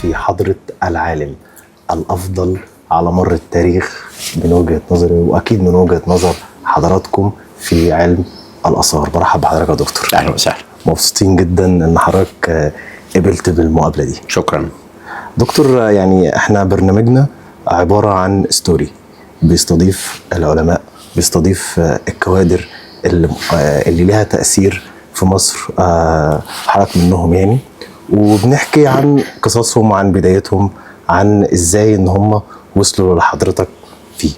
في حضرة العالم الأفضل على مر التاريخ من وجهة نظري، وأكيد من وجهة نظر حضراتكم في علم الآثار. برحب بحضرتك يا دكتور. اهلا وسهلا. مبسوطين جدا إن حضرتك قبلت بالمقابلة دي. شكرا دكتور. يعني احنا برنامجنا عبارة عن story، بيستضيف العلماء، بيستضيف الكوادر اللي لها تأثير في مصر، حضرتك منهم يعني، وبنحكي عن قصصهم، عن بدايتهم، عن ازاي ان هم وصلوا لحضرتك فيه.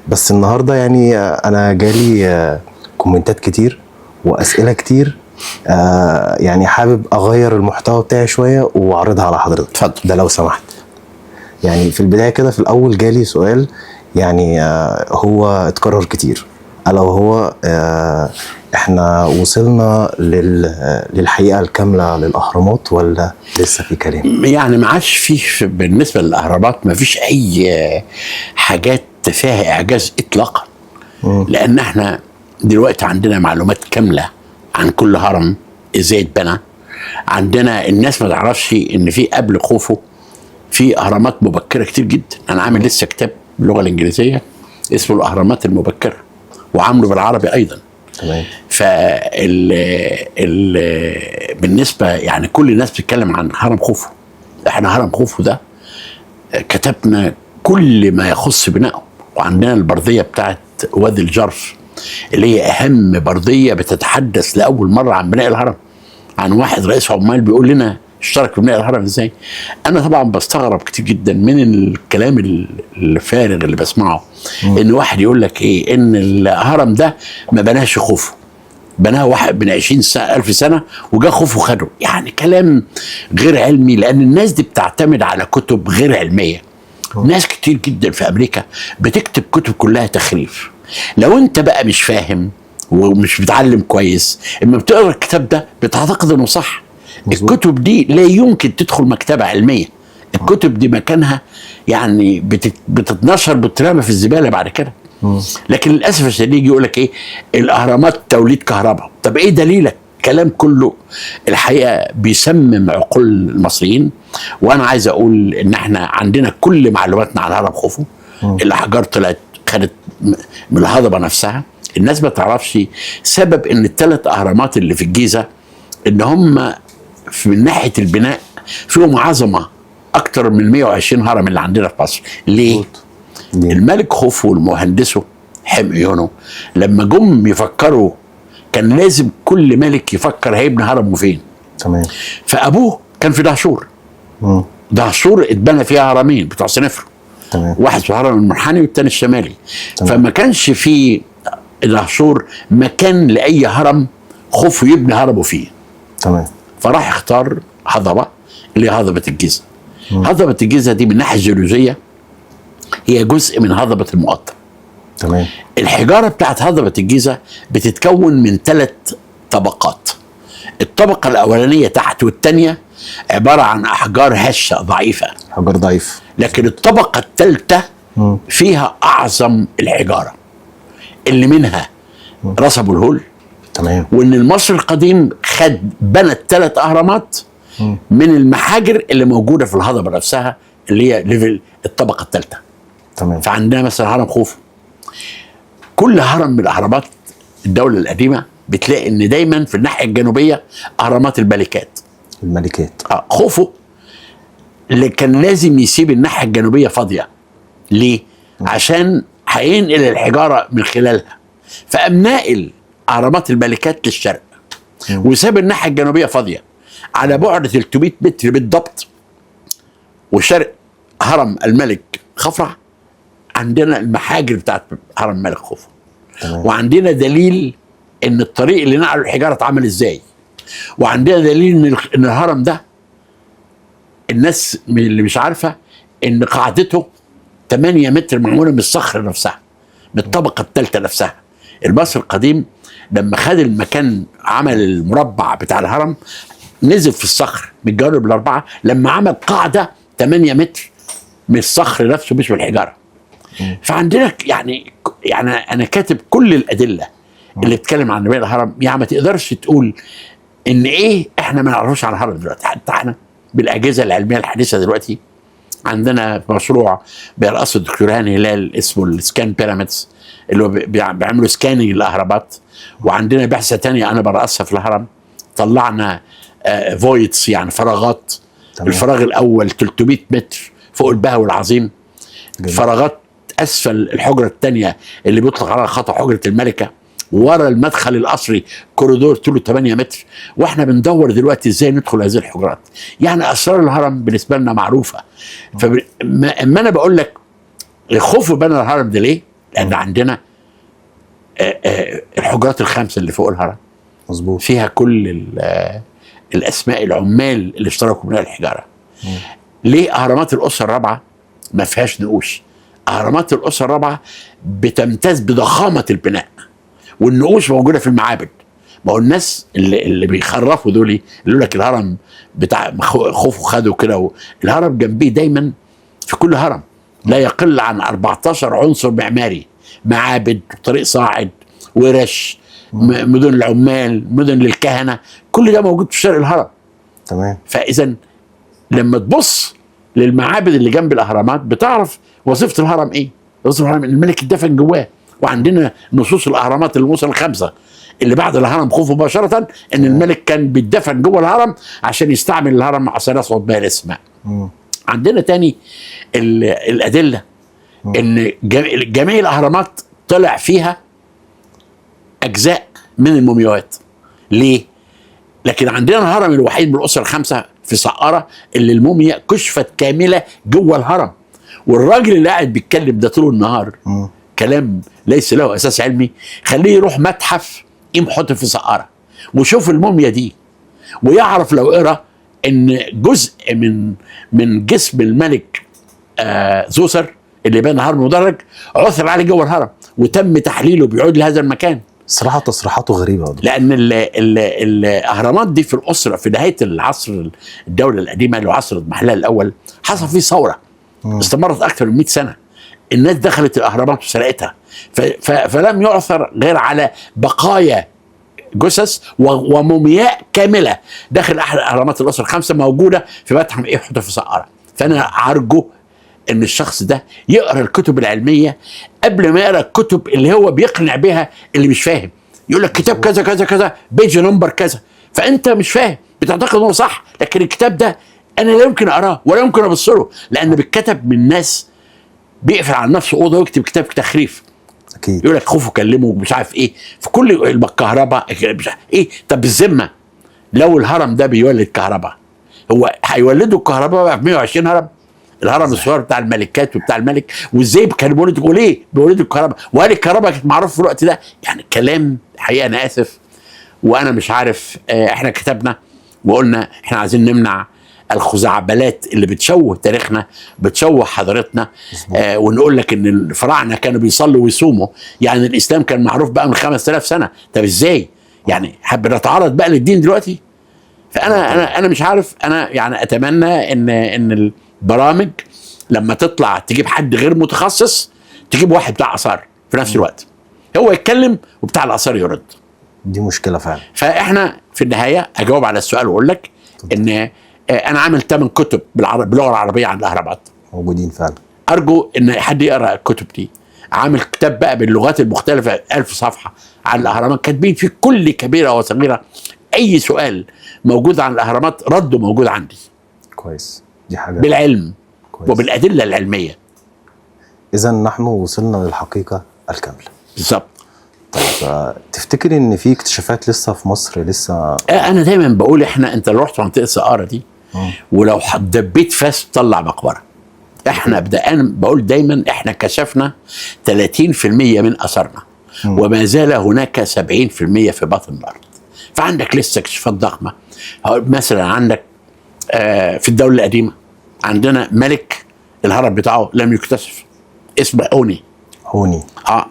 بس النهارده يعني انا جالي كومنتات كتير واسئلة كتير، يعني حابب اغير المحتوى بتاعي شوية واعرضها على حضرتك. اتفضل. ده لو سمحت. يعني في البداية كده، في الاول جالي سؤال يعني هو اتكرر كتير، الا وهو احنا وصلنا للحقيقة الكاملة للاهرامات ولا لسه في كلام؟ يعني ما عادش فيه بالنسبة للاهرامات، ما فيش اي حاجات فيها اعجاز اطلاقا، لان احنا دلوقتي عندنا معلومات كاملة عن كل هرم ازاي اتبنى. عندنا الناس ما تعرفش ان في قبل خوفو في اهرامات مبكرة كتير جدا. انا عامل لسه كتاب باللغة الانجليزية اسمه الاهرامات المبكرة، وعامله بالعربي ايضا. فال ال بالنسبة يعني كل الناس بتتكلم عن هرم خوفو، احنا هرم خوفو ده كتبنا كل ما يخص بنائه، وعندنا البرديه بتاعت وادي الجرف اللي هي اهم برديه بتتحدث لاول مرة عن بناء الهرم، عن واحد رئيس عمال بيقول لنا اشترك في بناء الهرم ازاي. انا طبعا بستغرب كتير جدا من الكلام الفارغ اللي بسمعه، ان واحد يقول لك ايه، ان الهرم ده ما بناش خوفو، بناه واحد من 20 سنة ألف سنة وجا خوفو خده. يعني كلام غير علمي، لأن الناس دي بتعتمد على كتب غير علمية. ناس كتير جدا في أمريكا بتكتب كتب كلها تخريف. لو أنت بقى مش فاهم ومش بتعلم كويس، اما بتقرا الكتاب ده بتعتقد انه صح. مظبوط. الكتب دي لا يمكن تدخل مكتبة علمية. الكتب دي مكانها يعني بتتنشر، بترمى في الزبالة بعد كده. لكن للاسف الشديد يجي يقول لك ايه، الاهرامات توليد كهرباء. طب ايه دليلك؟ كلام كله الحقيقة بيسمم عقول المصريين. وانا عايز اقول ان احنا عندنا كل معلوماتنا على هرم خوفو. الاحجار طلعت خدت من الهضبه نفسها. الناس ما تعرفش سبب ان الثلاث اهرامات اللي في الجيزة ان هم من ناحية البناء فيهم عظمه اكتر من 120 هرم اللي عندنا في مصر. ليه؟ ليه؟ الملك خوفو والمهندسه حميونو لما جم يفكروا كان لازم كل ملك يفكر هيبني هرمه فين. فابوه كان في دهشور. دهشور اتبنى فيها هرمين بتوع سنفرو. واحد في الهرم المنحني والتاني الشمالي. فما كانش في دهشور مكان لاي هرم خوفو يبني هرمه فيه. فراح اختار هضبه اللي هي هضبه الجيزة. هضبه الجيزة دي من الناحية الجيولوجيه هي جزء من هضبه المقطم. الحجارة بتاعت هضبه الجيزة بتتكون من 3 طبقات. الطبقة الاولانية تحت والثانية عبارة عن احجار هشه ضعيفة. حجر ضعيف. لكن الطبقة الثالثة فيها اعظم الحجارة اللي منها راس ابو الهول. وان المصري القديم خد بنى الثلاث اهرامات من المحاجر اللي موجودة في الهضبه نفسها اللي هي level الطبقة الثالثة. فعندنا مثلا هرم خوفو. كل هرم من اهرامات الدولة القديمة بتلاقي ان دايما في الناحية الجنوبية اهرامات الملكات. الملكات. خوفو اللي كان لازم يسيب الناحية الجنوبية فاضية. ليه؟ عشان هينقل الحجارة من خلالها. فقام ناقل اهرامات الملكات للشرق وساب الناحية الجنوبية فاضية على بعد 300 متر بالضبط. وشرق هرم الملك خفرع عندنا المحاجر بتاعت هرم الملك خوفو. وعندنا دليل ان الطريق اللي نقلوا الحجارة اتعمل ازاي. وعندنا دليل ان الهرم ده الناس اللي مش عارفه ان قاعدته 8 متر معمولة من الصخر نفسها، من الطبقة الثالثة نفسها. المصري القديم لما خد المكان عمل المربع بتاع الهرم نزل في الصخر من الجوانب الاربعة، لما عمل قاعدة 8 متر من الصخر نفسه مش من الحجارة. فعندنا يعني انا كاتب كل الادلة اللي بتتكلم عن بناء الهرم. يعني ما تقدرش تقول ان ايه احنا ما نعرفوش عن الهرم دلوقتي، حتى احنا بالاجهزة العلمية الحديثة دلوقتي. عندنا مشروع بيرأسه الدكتور هاني هلال اسمه ال scan pyramids، اللي هو بيعملوا scanning للاهرامات. وعندنا بعثه تانية انا برأسها في الهرم، طلعنا voids يعني فراغات. تمام. الفراغ الاول 300 متر فوق البهو العظيم. جميل. فراغات اسفل الحجرة الثانية اللي بيطلق عليها خطا حجره الملكة، ورا المدخل القصري كوريدور طوله 8 متر. واحنا بندور دلوقتي ازاي ندخل هذه الحجرات. يعني اسرار الهرم بالنسبة لنا معروفة. فاما انا بقول لك خوفو بنى الهرم ده ليه؟ لان عندنا الحجرات الخمسة اللي فوق الهرم مظبوط. فيها كل الاسماء العمال اللي اشتركوا بناء الحجارة. ليه اهرامات الاسرة الرابعة ما فيهاش نقوش؟ اهرامات الاسرة الرابعة بتمتاز بضخامه البناء، والنقوش موجودة في المعابد. ما هو الناس اللي بيخرفوا دول اللي يقول لك الهرم بتاع خوفو خده كده، الهرم جنبيه دايما في كل هرم لا يقل عن 14 عنصر معماري، معابد، طريق صاعد، ورش، مدن العمال، مدن للكهنة، كل ده موجود في شرق الهرم. تمام. فاذا لما تبص للمعابد اللي جنب الاهرامات بتعرف وظيفة الهرم ايه. وظيفة الهرم الملك اتدفن جواه. وعندنا نصوص الاهرامات الموصل الخمسة اللي بعد الهرم خوفو مباشرة ان الملك كان بيتدفن جوه الهرم عشان يستعمل الهرم عشان يصعد بها للسماء. عندنا تاني الادلة ان جميع الاهرامات طلع فيها اجزاء من المومياوات. ليه؟ لكن عندنا الهرم الوحيد من الاسرة الخمسة في سقاره اللي الموميا كشفت كاملة جوه الهرم. والراجل اللي قاعد بيتكلم ده طول النهار كلام ليس له اساس علمي، خليه يروح متحف إمحتب في سقاره وشوف الموميا دي، ويعرف لو قرا ان جزء من جسم الملك زوسر اللي بان هرم مدرج عثر عليه جوه الهرم وتم تحليله بيعود لهذا المكان. صراحة تصريحاته غريبة. لان ال ال الاهرامات دي في الاسرة في نهاية العصر الدولة القديمة اللي هو عصر اضمحلال الاول حصل فيه ثورة استمرت اكثر من 100 سنة. الناس دخلت الاهرامات وسرقتها، فلم يعثر غير على بقايا جثث ومومياء كاملة داخل احد اهرامات الاسرة الخمسة موجودة في متحف إمحتب في سقاره. فانا ارجو ان الشخص ده يقرا الكتب العلمية قبل ما يقرا الكتب اللي هو بيقنع بها اللي مش فاهم. يقول لك كتاب كذا كذا كذا page number كذا، فانت مش فاهم بتعتقد انه صح، لكن الكتاب ده انا لا يمكن اقراه ولا يمكن ابص له، لان بيتكتب من ناس بيقفل على نفسه اوضة ويكتب كتاب تخريف. اكيد. يقول لك خوفو كلمة ومش عارف ايه في كل الكهرباء مش عارف ايه. طب بالذمه لو الهرم ده بيولد كهرباء، هو هيولدوا الكهرباء بقى في 120 هرم؟ الهرم الصغير بتاع الملكات وبتاع الملك، وازاي كانوا بيولدوا وليه بيولدوا الكهرباء؟ وهل الكهرباء كانت معروفة في الوقت ده؟ يعني كلام حقيقة انا اسف وانا مش عارف. احنا كتبنا وقلنا احنا عايزين نمنع الخزعبلات اللي بتشوه تاريخنا، بتشوه حضارتنا. ونقول لك ان الفراعنة كانوا بيصلوا ويصوموا، يعني الاسلام كان معروف بقى من 5000 سنة. طب ازاي؟ يعني حب نتعرض بقى للدين دلوقتي؟ فانا انا انا مش عارف. انا يعني اتمنى ان البرامج لما تطلع تجيب حد غير متخصص، تجيب واحد بتاع اثار في نفس الوقت، هو يتكلم وبتاع الاثار يرد. دي مشكلة فعلا. فاحنا في النهاية اجاوب على السؤال واقول لك ان انا عامل 8 كتب باللغة العربية عن الاهرامات موجودين فعلا. ارجو ان حد يقرا الكتب دي. عامل كتاب بقى باللغات المختلفة 1000 صفحة عن الاهرامات، كاتبين في كل كبيرة وصغيره. اي سؤال موجود عن الاهرامات رده موجود عندي. كويس، دي حاجة بالعلم كويس. وبالادله العلمية. اذا نحن وصلنا للحقيقة الكاملة بالظبط. طيب تفتكر ان في اكتشافات لسه في مصر لسه؟ انا دايما بقول احنا، انت لو رحت منطقة سقاره دي ولو دبيت فاس تطلع مقبره. احنا انا بقول دايما احنا كشفنا 30% من اثارنا وما زال هناك 70% في بطن الارض. فعندك لسه اكتشافات ضخمة. مثلا عندك في الدولة القديمة عندنا ملك الهرم بتاعه لم يكتشف، اسمه حوني. حوني.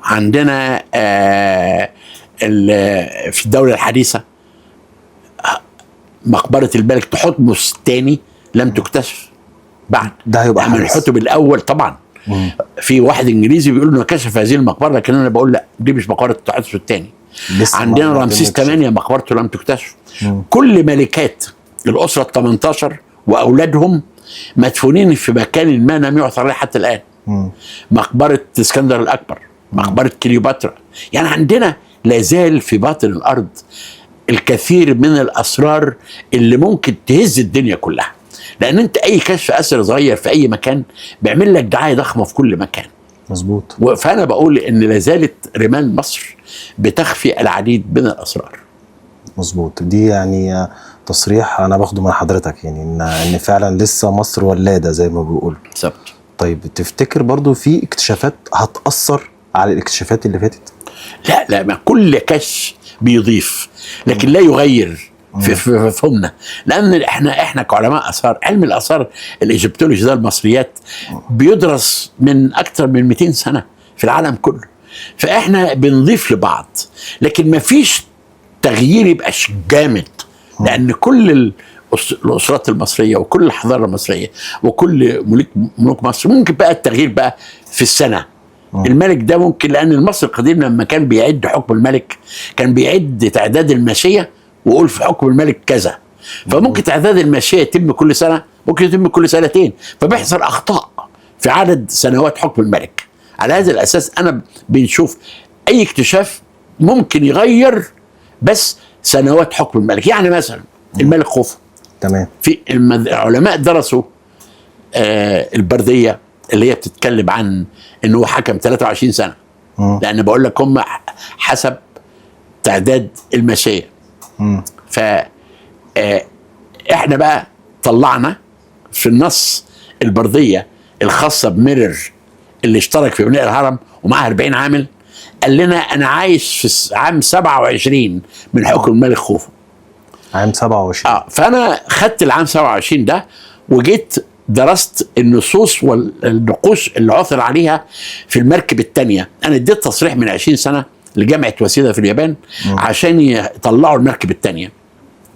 عندنا في الدولة الحديثة مقبره الملك تحتمس الثاني لم تكتشف بعد. ده هيبقى من الحتب الاول طبعا. في واحد انجليزي بيقول انه كشف هذه المقبرة، لكن انا بقول لا، دي مش مقبره تحتمس الثاني. عندنا رمسيس 8 مقبرته لم تكتشف. كل ملكات الاسرة ال 18 واولادهم مدفونين في مكان ما لم يعثر عليه حتى الان. مقبره اسكندر الاكبر، مقبره كليوباترا. يعني عندنا لازال في باطن الارض الكثير من الاسرار اللي ممكن تهز الدنيا كلها، لان انت اي كشف اثر صغير في اي مكان بيعمل لك دعاية ضخمة في كل مكان. مظبوط. فانا بقول ان لازالت رمال مصر بتخفي العديد من الاسرار. مظبوط. دي يعني تصريح انا باخده من حضرتك، يعني ان فعلا لسه مصر ولاده زي ما بيقولوا. بالظبط. طيب تفتكر برضو في اكتشافات هتأثر على الاكتشافات اللي فاتت؟ لا لا، ما كل كشف بيضيف لكن لا يغير في فهمنا، لان احنا كعلماء اثار، علم الاثار ال Egyptology ده المصريات بيدرس من اكثر من 200 سنة في العالم كله، فاحنا بنضيف لبعض لكن ما فيش تغيير يبقى جامد، لان كل الاسرات المصرية وكل الحضارة المصرية وكل ملوك مصر ممكن بقى التغيير بقى في السنة. الملك ده ممكن، لان المصري القديم لما كان بيعد حكم الملك كان بيعد تعداد الماشية ويقول في حكم الملك كذا، فممكن تعداد الماشية يتم كل سنة، ممكن يتم كل سنتين، فبيحصل اخطاء في عدد سنوات حكم الملك. على هذا الاساس انا بنشوف اي اكتشاف ممكن يغير بس سنوات حكم الملك. يعني مثلا الملك خوفو، تمام، في العلماء درسوا البرديه اللي هي بتتكلم عن ان هو حكم 23 سنة، لان بقول لك هم حسب تعداد الماشية. ف احنا بقى طلعنا في النص البرديه الخاصة بميرر اللي اشترك في بناء الهرم ومعاه 40 عامل، قال لنا انا عايش في عام 27 من حكم الملك خوفو. عام 27. فانا خدت العام 27 ده وجيت درست النصوص والنقوش اللي عثر عليها في المركب الثانية. انا اديت تصريح من 20 سنة لجامعة وسيده في اليابان عشان يطلعوا المركب الثانية.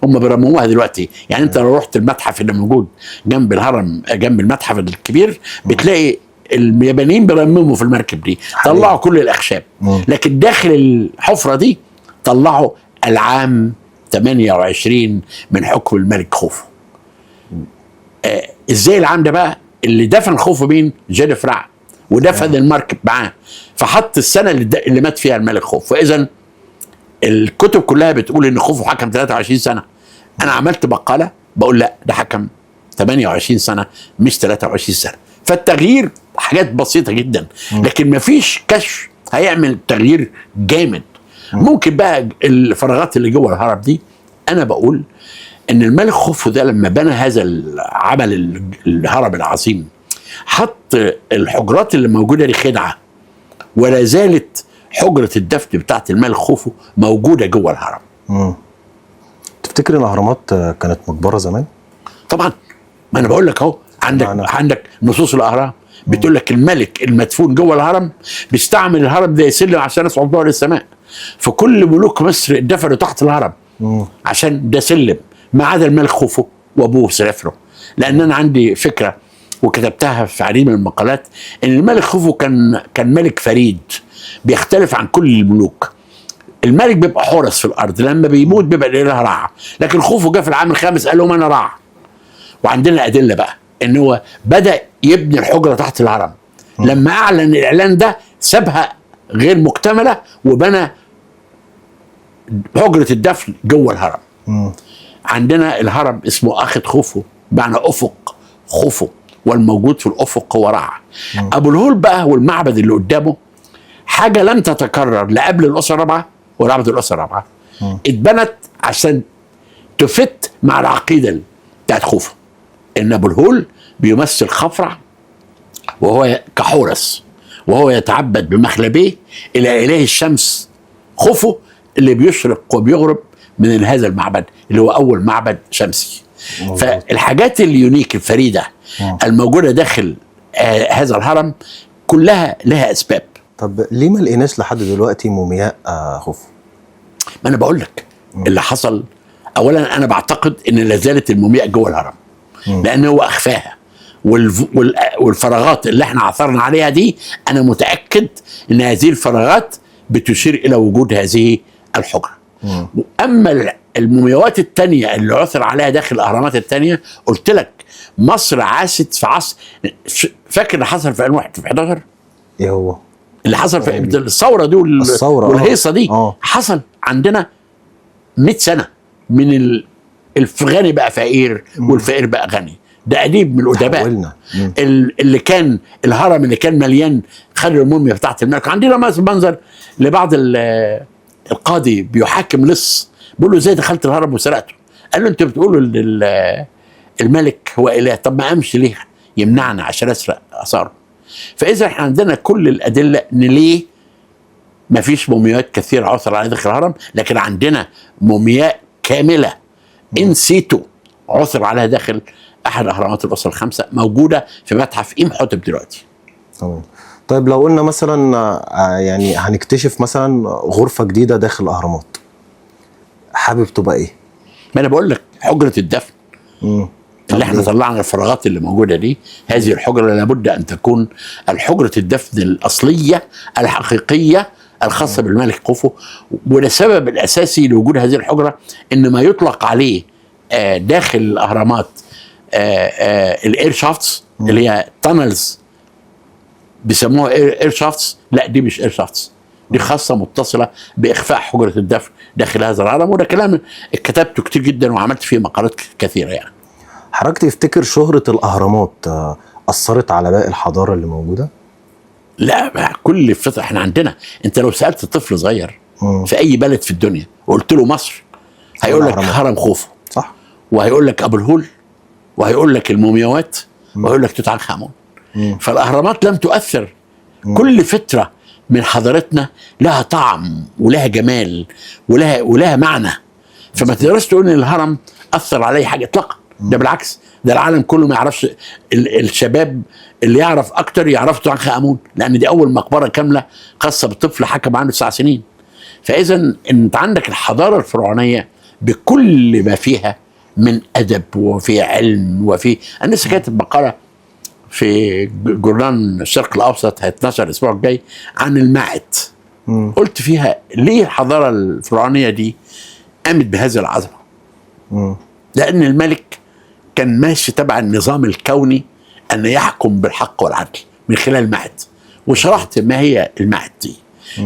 هم بيرمموها دلوقتي، يعني انت لو رحت المتحف اللي موجود جنب الهرم، جنب المتحف الكبير، بتلاقي اليابانيين بيرمموا في المركب دي، طلعوا كل الاخشاب، لكن داخل الحفرة دي طلعوا العام 28 من حكم الملك خوفو. ازاي العام ده بقى؟ اللي دفن خوفو مين؟ جينيف رع، ودفن المركب معاه، فحط السنة اللي مات فيها الملك خوفو. فاذا الكتب كلها بتقول ان خوفو حكم 23 سنة. انا عملت مقاله بقول لا، ده حكم 28 سنة مش 23 سنة. فالتغيير حاجات بسيطة جدا، لكن مفيش كشف هيعمل تغيير جامد. ممكن بقى الفراغات اللي جوه الهرم دي، انا بقول ان الملك خوفو ده لما بنى هذا العمل الهرم العظيم حط الحجرات اللي موجودة دي خدعه، ولا زالت حجره الدفن بتاعت الملك خوفو موجودة جوه الهرم. تفتكر الاهرامات كانت مقبره زمان؟ طبعا، ما انا بقول لك اهو، عندك نصوص الاهرام بتقول لك الملك المدفون جوه الهرم بيستعمل الهرم ده يسلم عشان يصعد بيه للسماء، فكل ملوك مصر اتدفنوا تحت الهرم عشان ده سلم، ما عدا الملك خوفو وابوه سنفرو. لان انا عندي فكرة وكتبتها في عديد من المقالات ان الملك خوفو كان ملك فريد بيختلف عن كل الملوك. الملك بيبقى حورس في الارض، لما بيموت بيبقى الاله رع، لكن خوفو جه في العام الخامس قال لهم انا رع. وعندنا ادلة بقى ان هو بدا يبني الحجرة تحت الهرم. لما اعلن الاعلان ده سابها غير مكتملة وبنى حجره الدفن جوه الهرم. عندنا الهرم اسمه اخد خوفو، بمعنى افق خوفو، والموجود في الافق هو رع. ابو الهول بقى والمعبد اللي قدامه حاجة لم تتكرر لا قبل الاسرة الرابعة ولا بعد الاسرة الرابعة. اتبنت عشان تفت مع العقيدة بتاعت خوفو، ان ابو الهول بيمثل خفرع وهو كحورس، وهو يتعبد بمخلبيه الى اله الشمس خوفو اللي بيشرق وبيغرب من هذا المعبد اللي هو اول معبد شمسي. فالحاجات ال unique الفريدة الموجودة داخل هذا الهرم كلها لها اسباب. طب ليه ما لقيناش لحد دلوقتي مومياء خوفو؟ ما انا بقول لك اللي حصل. اولا انا بعتقد ان لا زالت المومياء جوه الهرم، لان هو اخفاها، والفراغات اللي احنا عثرنا عليها دي انا متاكد ان هذه الفراغات بتشير الى وجود هذه الحجرة. واما المومياوات الثانية اللي عثر عليها داخل الاهرامات الثانية، قلت لك مصر عاشت في عصر، فاكر اللي حصل في 2011؟ ايه هو؟ اللي حصل في الثورة دي والهيصه دي. حصل عندنا 100 سنة من الغني بقى فقير والفقير بقى غني. ده اديب من الادباء اللي كان الهرم اللي كان مليان خلوا الموميا بتاعت الملك. عندنا منظر لبعض القاضي بيحاكم لص، بيقول له ازاي دخلت الهرم وسرقته؟ قال له انت بتقولوا ان الملك هو اله، طب ما امشي ليه يمنعنا عشان اسرق اثاره؟ فاذا احنا عندنا كل الادلة ان ليه ما فيش مومياوات كثيرة عثر على داخل الهرم، لكن عندنا مومياء كاملة in situ عثر عليها داخل احد اهرامات الاسرة الخمسة، موجودة في متحف إمحوتب دلوقتي. تمام. طيب لو قلنا مثلا يعني هنكتشف مثلا غرفة جديدة داخل الاهرامات، حابب تبقى ايه؟ ما انا بقول لك حجره الدفن. اللي احنا طلعنا الفراغات اللي موجودة دي، هذه الحجرة لابد ان تكون الحجرة الدفن الاصلية الحقيقية الخاصة بالملك خوفو. والسبب الاساسي لوجود هذه الحجرة ان ما يطلق عليه داخل الاهرامات ال air shafts اللي هي tunnels بيسموها air shafts، لا دي مش air shafts، دي خاصة متصلة باخفاء حجره الدفن داخل هذا الهرم. وده كلام كتبته كتير جدا وعملت فيه مقالات كثيرة يعني. حضرتك تفتكر شهره الاهرامات اثرت على باقي الحضارة اللي موجودة؟ لا، كل فترة احنا عندنا، انت لو سالت طفل صغير في اي بلد في الدنيا وقلت له مصر، هيقول لك هرم خوفو، صح، وهيقول لك ابو الهول، وهيقول لك المومياوات، وهيقول لك توت عنخ امون. فالاهرامات لم تؤثر. كل فترة من حضارتنا لها طعم ولها جمال ولها معنى، فما تقدرش تقول ان الهرم اثر على اي حاجة اطلاقا. ده بالعكس، ده العالم كله ما يعرفش، الشباب اللي يعرف اكتر يعرف توت عنخ امون، لان دي اول مقبره كاملة خاصة بطفل حكم عنده 9 سنين. فاذا انت عندك الحضارة الفرعونية بكل ما فيها من ادب وفي علم وفي، انا لسه كاتب مقاله في جورنال الشرق الاوسط هيتنشر الاسبوع الجاي عن المعت. قلت فيها ليه الحضارة الفرعونية دي قامت بهذه العظمة؟ لان الملك كان ماشي تبع النظام الكوني ان يحكم بالحق والعدل من خلال المعت، وشرحت ما هي المعت دي.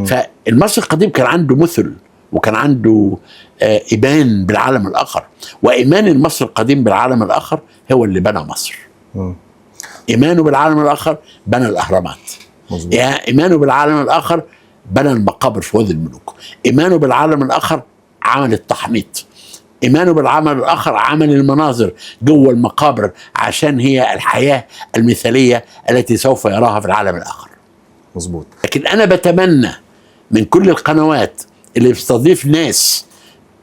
فالمصري القديم كان عنده مثل، وكان عنده ايمان بالعالم الاخر، وايمان المصري القديم بالعالم الاخر هو اللي بنى مصر. ايمانه بالعالم الاخر بنى الاهرامات. يعني ايمانه بالعالم الاخر بنى المقابر في وادي الملوك. ايمانه بالعالم الاخر عمل التحنيط. ايمانه بالعالم الاخر عمل المناظر جوه المقابر عشان هي الحياة المثالية التي سوف يراها في العالم الاخر. مظبوط. لكن انا بتمنى من كل القنوات اللي بتستضيف ناس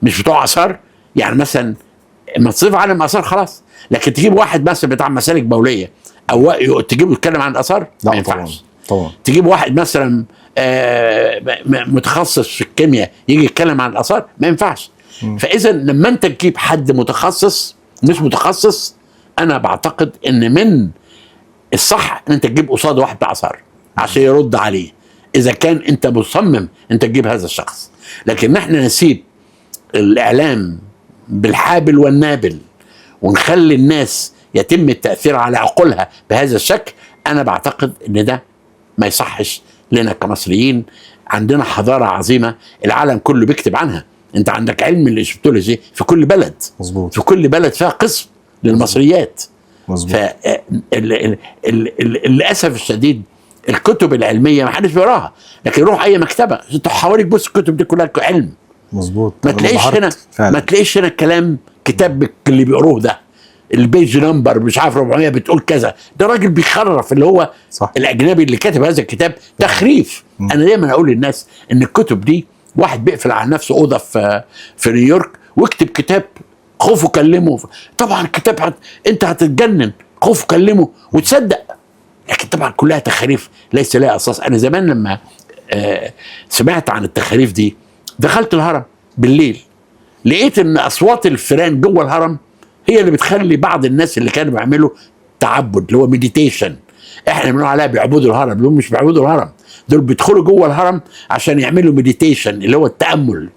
مش بتوع اثار، يعني مثلا ما تستضيف عالم اثار خلاص، لكن تجيب واحد مثلا بتاع مسالك بوليه او تجيبه يتكلم عن الاثار ما ينفعش. طبعا. تجيب واحد مثلا متخصص في الكيمياء يجي يتكلم عن الاثار ما ينفعش. فاذا لما انت تجيب حد متخصص مش متخصص، انا بعتقد ان من الصح ان انت تجيب قصاد واحد بتاع اثار عشان يرد عليه اذا كان انت مصمم انت تجيب هذا الشخص. لكن احنا نسيب الاعلام بالحابل والنابل ونخلي الناس يتم التاثير على عقولها بهذا الشكل، انا بعتقد ان ده ما يصحش لنا كمصريين. عندنا حضارة عظيمة العالم كله بيكتب عنها. انت عندك علم الايجيبتولوجي في كل بلد. مظبوط. في كل بلد فيها قسم للمصريات. مظبوط. للاسف الشديد الكتب العلمية ما حدش بيقراها، لكن روح اي مكتبه انت حواليك بص الكتب دي كلها علم. مظبوط. ما تلاقيش هنا فعلا. ما تلاقيش هنا كلام كتاب اللي بيقروه ده ال page number مش عارف 400 بتقول كذا، ده راجل بيخرف اللي هو صح. الاجنبي اللي كاتب هذا الكتاب تخريف. انا دايما اقول للناس ان الكتب دي واحد بيقفل على نفسه اوضة في نيويورك ويكتب كتاب خوفه كلمة، طبعا الكتاب انت هتتجنن، خوفه كلمة وتصدق، لكن طبعا كلها تخاريف ليس لها اساس. انا زمان لما سمعت عن التخاريف دي دخلت الهرم بالليل، لقيت ان اصوات الفيران جوه الهرم هي اللي بتخلي بعض الناس اللي كانوا بيعملوا تعبد اللي هو meditation، احنا بنقول عليها بيعبدوا الهرم، دول مش بيعبدوا الهرم، دول بيدخلوا جوه الهرم عشان يعملوا meditation اللي هو التامل.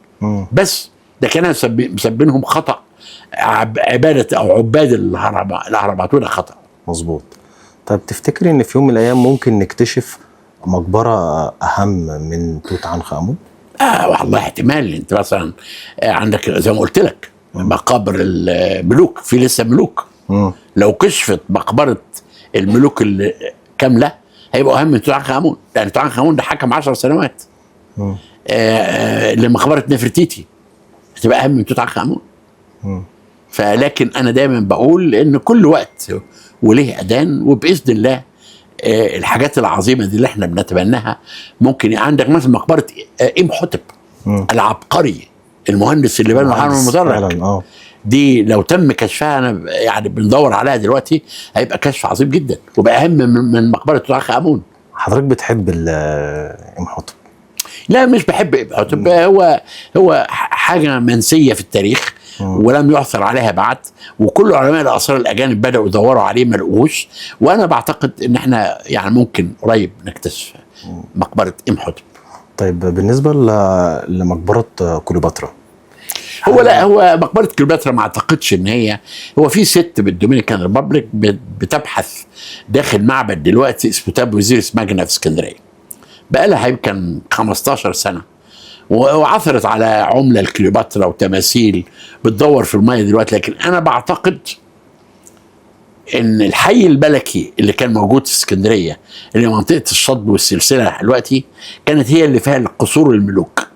بس ده كان مسبينهم خطا عباده او عباد الاهرامات، وده خطا. مظبوط. طيب تفتكري ان في يوم من الايام ممكن نكتشف مقبره اهم من توت عنخ امون؟ والله احتمال. انت مثلا عندك زي ما قلت لك مقابر الملوك، في لسه ملوك. لو كشفت مقبره الملوك كاملة هيبقوا اهم من توت عنخ امون، لان توت عنخ امون ده حكم 10 سنوات. لمقبره نفرتيتي هتبقى اهم من توت عنخ امون. فلكن انا دايما بقول ان كل وقت وليه اذان، وباذن الله الحاجات العظيمة دي اللي احنا بنتبناها ممكن. عندك مثلا مقبره امحتب العبقري المهندس اللي بنى الهرم المدرج، دي لو تم كشفها، انا يعني بندور عليها دلوقتي، هيبقى كشف عظيم جدا وبقى اهم من مقبره توت عنخ امون. حضرتك بتحب امحتب؟ لا مش بحب امحتب، هو حاجة منسية في التاريخ ولم يعثر عليها بعد، وكل علماء الاثار الاجانب بداوا يدوروا عليه ما لقوهوش، وانا بعتقد ان احنا يعني ممكن قريب نكتشف مقبره امحتب. طيب بالنسبة لمقبره كليوباترا، هو لا، هو مقبره كليوباترا ما اعتقدش ان هي، هو في ست بال Dominican Republic بتبحث داخل معبد دلوقتي اسمه تاب وزيرس ماجنا في اسكندرية، بقى لها يمكن 15 سنة، وعثرت على عمله الكليوباترا وتماثيل، بتدور في المية دلوقتي. لكن انا بعتقد ان الحي الملكي اللي كان موجود في اسكندرية، اللي منطقة الشطب والسلسله دلوقتي، كانت هي اللي فيها القصور الملوك.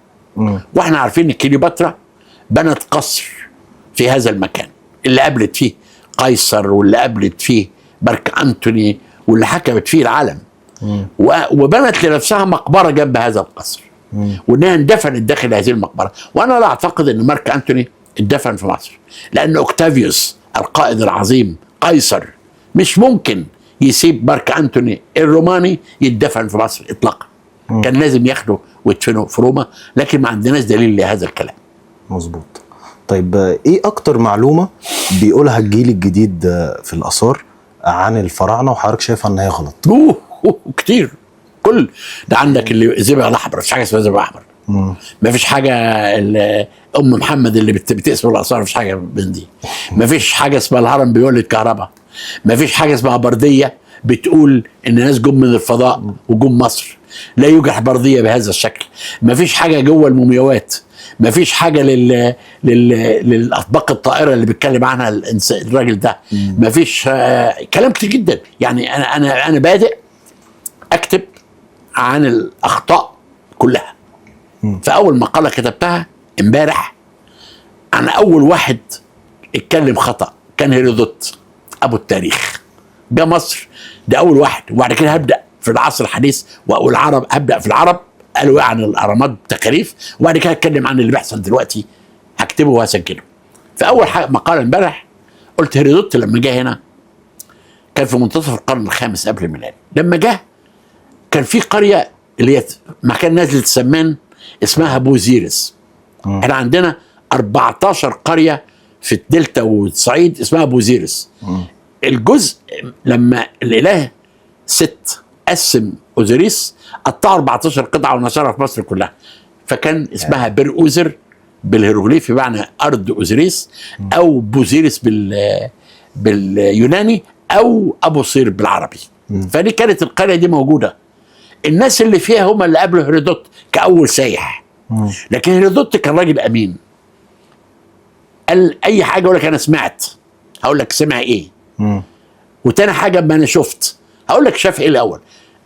واحنا عارفين ان كليوباترا بنت قصر في هذا المكان اللي قابلت فيه قيصر، واللي قابلت فيه مارك أنتوني، واللي حكمت فيه العالم، وبنت لنفسها مقبرة جنب هذا القصر، وانها اندفنت داخل هذه المقبرة. وانا لا اعتقد ان مارك أنتوني اندفن في مصر، لان اوكتافيوس القائد العظيم قيصر مش ممكن يسيب مارك أنتوني الروماني يدفن في مصر اطلاقا. كان لازم ياخده ويدفنه في روما، لكن ما عندناش دليل لهذا الكلام. مظبوط. طيب ايه اكتر معلومة بيقولها الجيل الجديد في الاثار عن الفراعنة وحضرتك شايفها ان هي غلط؟ اوه كتير. كل ده عندك اللي الزبق الاحمر، مفيش حاجة اسمها زبق احمر. مفيش حاجة ام محمد اللي بتقسم الاثار، مفيش حاجة من دي. مفيش حاجة اسمها الهرم بيولد كهرباء. مفيش حاجة اسمها برديه بتقول ان ناس جم من الفضاء وجم مصر. لا يوجد برديه بهذا الشكل. مفيش حاجة جوه المومياوات. مفيش حاجة للاطباق الطائرة اللي بيتكلم عنها الراجل ده. مفيش كلام كتير جدا. يعني انا بادئ اكتب عن الاخطاء كلها. فاول مقاله كتبتها امبارح عن اول واحد اتكلم خطا كان هيرودوت ابو التاريخ، جه مصر ده اول واحد. وبعد كده هبدا في العصر الحديث والعرب، هبدا في العرب قالوا ايه عن الاهرامات تخاريف، وبعد كده هتكلم عن اللي بيحصل دلوقتي، هكتبه وهسجله. فاول حاجة مقاله امبارح قلت هيرودوت لما جه هنا كان في منتصف القرن الخامس قبل الميلاد. لما جه كان في قرية اللي هي مكان نزله سمان اسمها بوزيرس. احنا عندنا 14 قرية في الدلتا والصعيد اسمها بوزيرس. الجزء لما الاله ست قسم اوزيريس قطعوا 14 قطعه ونشرها في مصر كلها، فكان اسمها بير اوزر بالهيروغليفي بمعنى ارض اوزيريس، او بوزيرس باليوناني، او ابو صير بالعربي. فدي كانت القرية دي موجودة، الناس اللي فيها هم اللي قابلوا هيرودوت كاول سايح. لكن هيرودوت كان راجل امين، قال اي حاجة يقول لك انا سمعت، هقول لك سمع ايه. وتاني حاجة ما انا شفت، هقول لك شاف ايه الاول.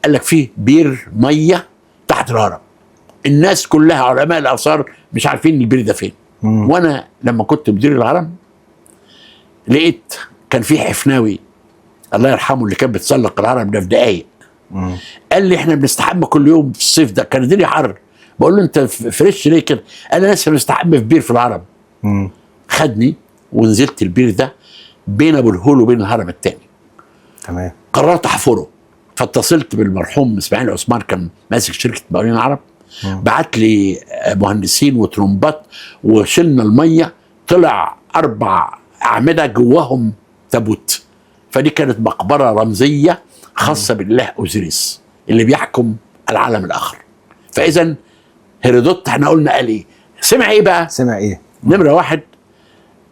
قال لك فيه بير مية تحت الهرم، الناس كلها علماء الاثار مش عارفين البير ده فين. وانا لما كنت مدير الهرم لقيت كان في حفناوي الله يرحمه اللي كان بيتسلق الهرم ده في دقايق. قال لي احنا بنستحمى كل يوم في الصيف ده، كان الدنيا حر. بقول له انت fresh ليه كده؟ قال لي انا لسه بنستحمى في بير في الهرم. خدني ونزلت البير ده بين ابو الهول وبين الهرم الثاني. تمام. قررت احفره، فاتصلت بالمرحوم اسماعيل عثمان كان ماسك شركة مقاولين العرب. بعت لي مهندسين وترمبات وشلنا المية، طلع 4 اعمدة جواهم تابوت. فدي كانت مقبره رمزية خاصة بالله اوزيريس اللي بيحكم العالم الاخر. فاذا هيرودوت احنا قلنا قال ايه؟ سمع ايه بقى؟ سمع ايه؟ نمره واحد،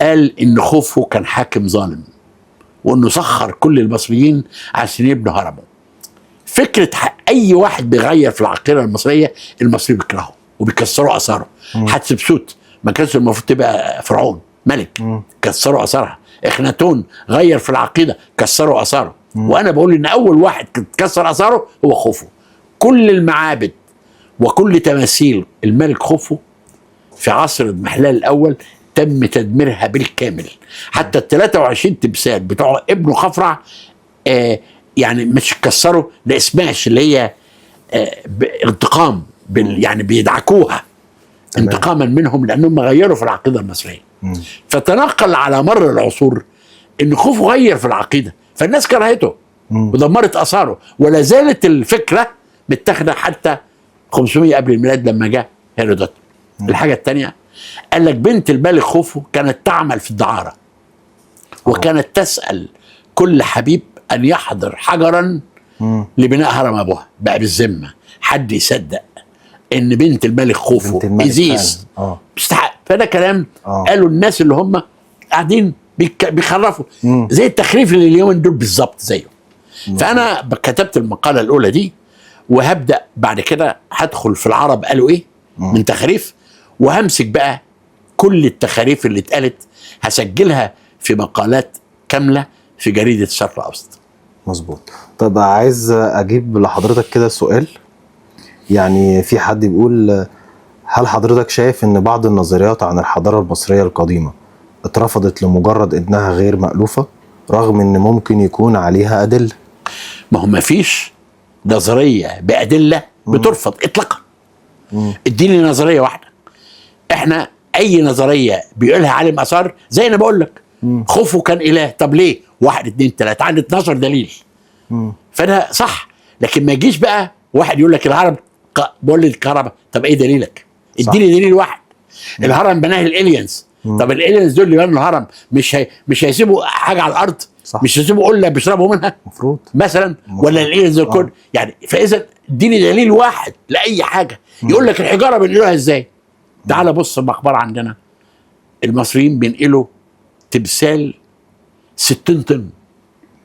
قال ان خوفو كان حاكم ظالم، وانه سخر كل المصريين عشان يبنوا هرمه. فكرة اي واحد بيغير في العقيدة المصرية، المصريين بيكرهه وبيكسروا اثاره. حتشبسوت ما كانش المفروض تبقى فرعون ملك، كسروا اثارها. اخناتون غير في العقيدة، كسروا اثاره. وانا بقول ان اول واحد كسر اثاره هو خوفو. كل المعابد وكل تماثيل الملك خوفو في عصر المحلال الاول تم تدميرها بالكامل، حتى ال 23 تمثال بتوع ابنه خفرع يعني مش كسروا، ده سماش اللي هي انتقام يعني بيدعكوها. تمام. انتقاما منهم لانهم غيروا في العقيدة المصرية. فتنقل على مر العصور ان خوفو غير في العقيدة، فالناس كرهته ودمرت اثاره، ولا زالت الفكرة متاخده حتى 500 قبل الميلاد لما جاء هيرودوت. الحاجة الثانية، قال لك بنت الملك خوفو كانت تعمل في الدعاره، وكانت تسال كل حبيب ان يحضر حجرا لبناء هرم ابوها. بقى بالذمه حد يصدق ان بنت الملك خوفو بنت الملك ايزيس فعلا. مستحق؟ فده كلام قالوا الناس اللي هم قاعدين بيخرفوا زي التخريف اللي اليومين دول بالظبط زيه. فانا كتبت المقالة الاولى دي، وهبدا بعد كده هدخل في العرب قالوا ايه من تخريف، وهمسك بقى كل التخاريف اللي اتقالت هسجلها في مقالات كاملة في جريدة الشرق الاوسط. مظبوط. طب عايز اجيب لحضرتك كده سؤال، يعني في حد بيقول هل حضرتك شايف ان بعض النظريات عن الحضارة المصرية القديمة اترفضت لمجرد انها غير مألوفة رغم ان ممكن يكون عليها ادلة؟ ما هو ما فيش نظرية بادلة بترفض اطلاقا. اديني نظرية واحدة. احنا اي نظرية بيقولها عالم اثار، زي انا بقول لك خوفو كان اله، طب ليه؟ 1 2 3، عندي 12 دليل. فده صح. لكن ما يجيش بقى واحد يقول لك الهرم بيولد الكهرباء، طب ايه دليلك؟ اديني دليل واحد. الهرم بناه ال aliens، طب ال aliens دول اللي بنوا الهرم مش هيسيبوا حاجة على الارض؟ صح. مش هيسيبوا قلة بيشربوا منها المفروض مثلا، ولا ال aliens دول كل يعني. فاذا اديني دليل واحد لاي حاجة. يقول لك الحجارة بينقلوها ازاي؟ تعال بص المقبرة عندنا، المصريين بينقلوا تمثال 60 طن.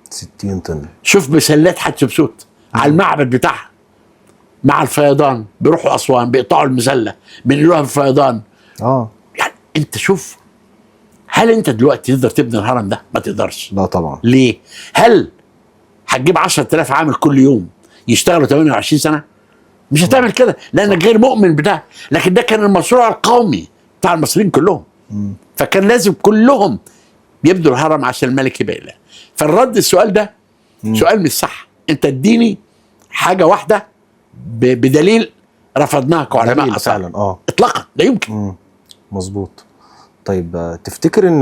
60 طن. شوف مسلات حتشبسوت على المعبد بتاعها مع الفيضان، بيروحوا اسوان بيقطعوا المسله بينقلوها في الفيضان. يعني انت شوف، هل انت دلوقتي تقدر تبني الهرم ده؟ ما تقدرش. لا طبعا. ليه؟ هل هتجيب 10000 عامل كل يوم يشتغلوا 28 سنة؟ مش هتعمل كده لانك غير مؤمن بده. لكن ده كان المشروع القومي بتاع المصريين كلهم، فكان لازم كلهم يبنوا الهرم عشان الملك يبقى إله. فالرد السؤال ده سؤال مش صح. انت اديني حاجة واحدة بدليل رفضناها كعلماء دليل اثار. فعلا. اطلاقا لا يمكن. مظبوط. طيب تفتكر ان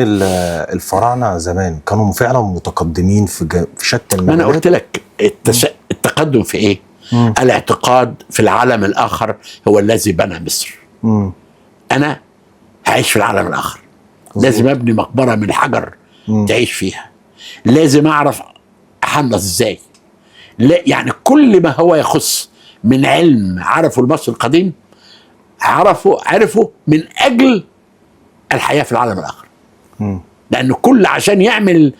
الفراعنة زمان كانوا فعلا متقدمين في شتى ما انا المجالات؟ قلت لك التقدم في ايه؟ الاعتقاد في العالم الاخر هو الذي بنى مصر. انا هعيش في العالم الاخر، لازم ابني مقبره من حجر تعيش فيها، لازم اعرف احنط ازاي. لا يعني كل ما هو يخص من علم عرفه المصري القديم عرفوا من اجل الحياة في العالم الاخر. لأن كل عشان يعمل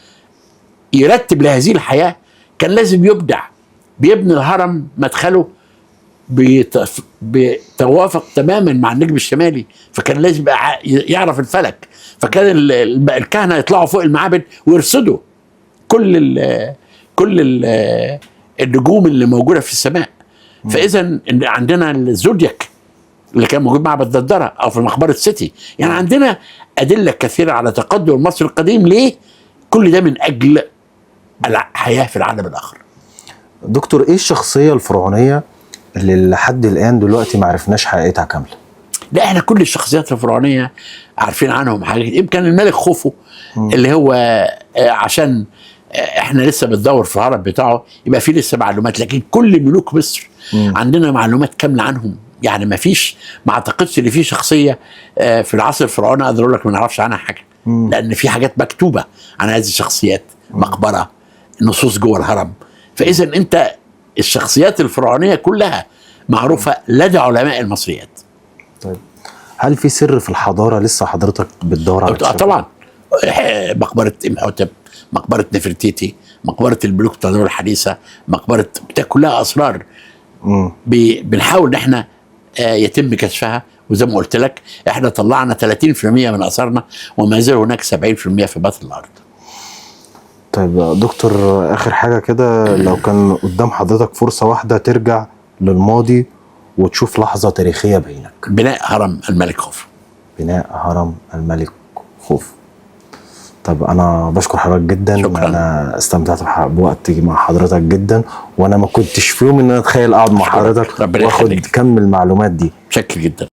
يرتب لهذه الحياة كان لازم يبدع. بيبني الهرم مدخله بيتوافق تماما مع النجم الشمالي، فكان لازم يعرف الفلك. فكان الكهنة يطلعوا فوق المعابد ويرصدوا كل النجوم اللي موجودة في السماء. فاذا عندنا ال zodiac اللي كان موجود معبد دندره او في مقبره سيتي. يعني عندنا ادلة كثيرة على تقدم المصري القديم. ليه؟ كل ده من اجل الحياة في العالم الاخر. دكتور، ايه الشخصية الفرعونية اللي لحد الان دلوقتي ما عرفناش حقيقتها كاملة؟ لا، احنا كل الشخصيات الفرعونية عارفين عنهم حاجات. يمكن الملك خوفو اللي هو عشان احنا لسه بندور في الهرم بتاعه، يبقى في لسه معلومات. لكن كل ملوك مصر عندنا معلومات كاملة عنهم. يعني ما فيش، ما اعتقدش ان في شخصية في العصر الفرعوني اقدر اقول لك ما نعرفش عنها حاجة، لان في حاجات مكتوبة عن هذه الشخصيات، مقبره، نصوص جوه الهرم. فاذا انت الشخصيات الفرعونية كلها معروفة لدى علماء المصريات. طيب، هل في سر في الحضارة لسه حضرتك بتدور على اكتشافه؟ طبعا، مقبره امحوتب، مقبره نفرتيتي، مقبره الملوك بتاع الدولة الحديثة، مقبره بتاع، كلها اسرار. بنحاول ان احنا يتم كشفها، وزي ما قلت لك احنا طلعنا 30% من اثارنا وما زال هناك 70% في باطن الارض. طيب دكتور، اخر حاجة كده، لو كان قدام حضرتك فرصة واحدة ترجع للماضي وتشوف لحظة تاريخية بعينك. بناء هرم الملك خوفو. بناء هرم الملك خوفو. طب انا بشكر حضرتك جدا. شكرا. انا استمتعت بوقتي مع حضرتك جدا، وانا ما كنتش في يوم ان انا اتخيل اقعد مع شكرا. حضرتك ربنا واخد يخليك. كم المعلومات دي. بشكل جدا.